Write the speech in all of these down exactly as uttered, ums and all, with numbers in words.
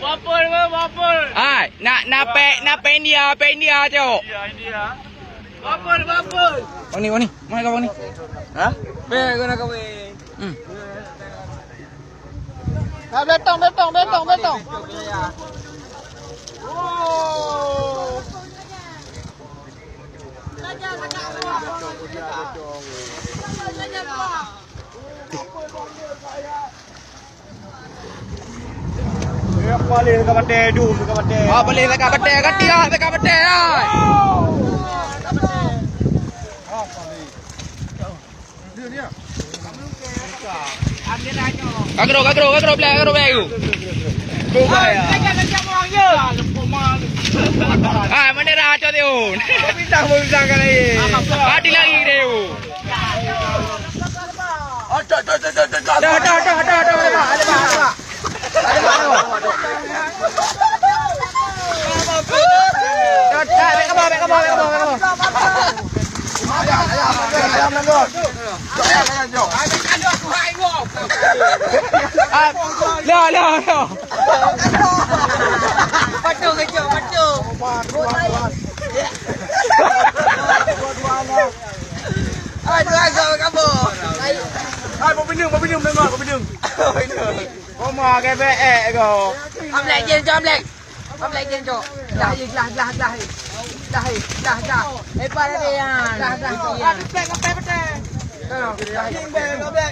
Bapol, bapol. Hai, nak, nak pek, nak pek India, pek India, cok. India, India. Bapol, bapol. Bang ni, bang ni. Mana kau bang ni? Ha? Pek, kau nak kahwin. Hmm. Ah, betong, betong, betong, betong. Oh. Eh, paling dekat batèe, dum dekat batèe. Ah, paling dekat batèe, kati ah, dekat batèe ah. Kagro, kagro, kagro, black, kagro, black, you. Ah, mana dah acok tiun? Bintang, bintang kan lagi. Hati lagi deh, you. Dah, dah, dah, dah, dah, dah, dah, dah, dah, dah, dah. Ah, dah, dah, dah. Patung kejut, patung. Hai, dua gol kamu. Hai, bak bindeng, bak bindeng, bak bindeng. Koma ke B E ko. Amlek, jeng, jom, amlek. Amlek, jeng, jom. Dah, eh, glah, glah, glah, eh. Glah, eh, glah, glah. Eh, pada dia, Yan. Glah, glah, Yan. Tolong, glah, eh.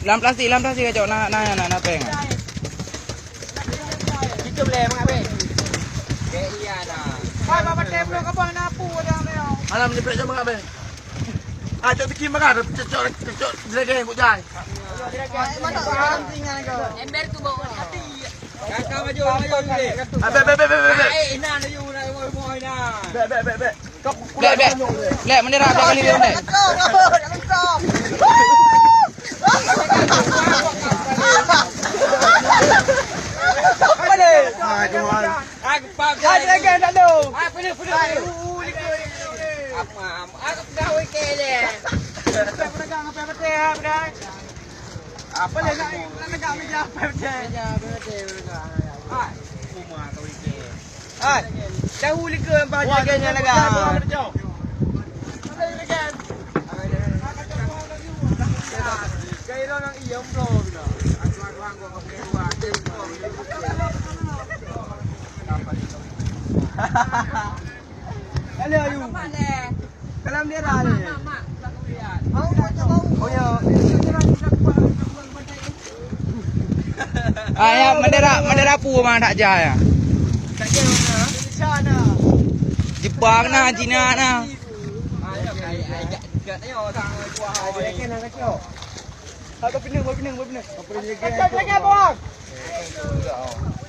Lam plastik, lam plastik, cok. Nah, nah, nah, nah, peng. Itu boleh, Mak Abang. Ya, iya, nah. Hai, Bapak Tem, lu ke mana, Pu, ada, ada. Alam ni, Mak Abang. Ah, cok bikin makan, cok, cok, cok, jeregen, kok jai. Ember tu bawa hati. Kakak maju, maju, maju. Ah, bek, bek, bek, bek, bek. Eh, Inan, ayo, nak, nak, nak, Inan. Bek, bek, bek, bek. Bek, bek. Bek, mana dah, bek kali dia, bek. Apa ni? Ah, Tuhan. Ah, jeregen tak ada. Ah, penuh, penuh, penuh. Apa? Aku pegawai ke dia. Apa pedagang, apa betul, ah, pedagang? Apa lagi nak, nak negak meja apa betul? Meja apa betul, pedagang? Ah, rumah kau ini. Ah, tahu lagi apa jeregen yang negak? Kairo nang iya, bro, bila. Hello, ayu. Dalam daerah ni. Oh, ya. Ah, ya, bendera, bendera apa memang tak jaya? Tak jaya mana? Jepang na, Cina na. Kacau, kacau, kacau, bawang.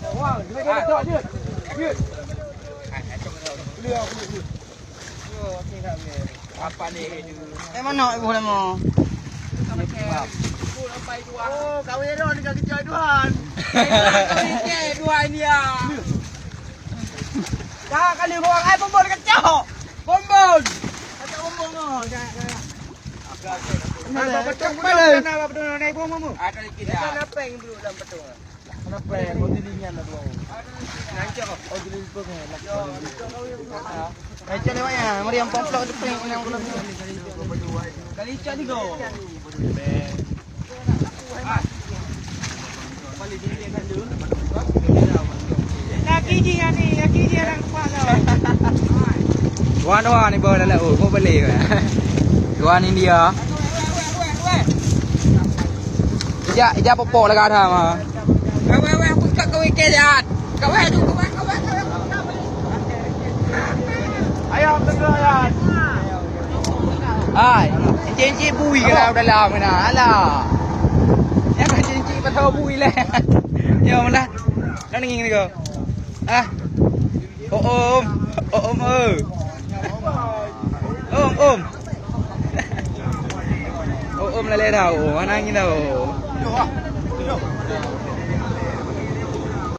Bawang, dia kacau, dia. Dia. Beli aku, beli. Apa ni? Eh, mana ibu lama? Oh, kawin dah ni kaki jai Tuhan. Kawin ke dua ini ya. Dah kali bawang, eh, bombon kacau. Bombon. Kacau bombon tu. Ada lagi dah. Kenapa yang belum dalam betul? Kenapa yang mau dilihat lah dua? Nanti kok. Oh, jadi itu kan. Macam ni, Mak, ya? Mari yang pomplok tu, prank yang belum. Kali cak tiga. Laki jih ni, laki jih orang kuat tu. Tuan, tuan, ni bawa dalam, oh, kau boleh, kan? Tuan India. Ijak, ijak popok lah kat Adam, ah. Kawai, wai, aku tak kawai ke, Jat. Kawai tu, kawai, kawai, kawai. Ayam tengah, Jat. Hai, encik-encik bui ke dalam, dalam kena. Alah. Yang encik-encik pasal bui lah. Ya, mana? Nak denging ni kau? Ah. Oh, om. Oh, om, oh. Om, om. Oh, om lalai dah. Oh, mana angin dah. Oh.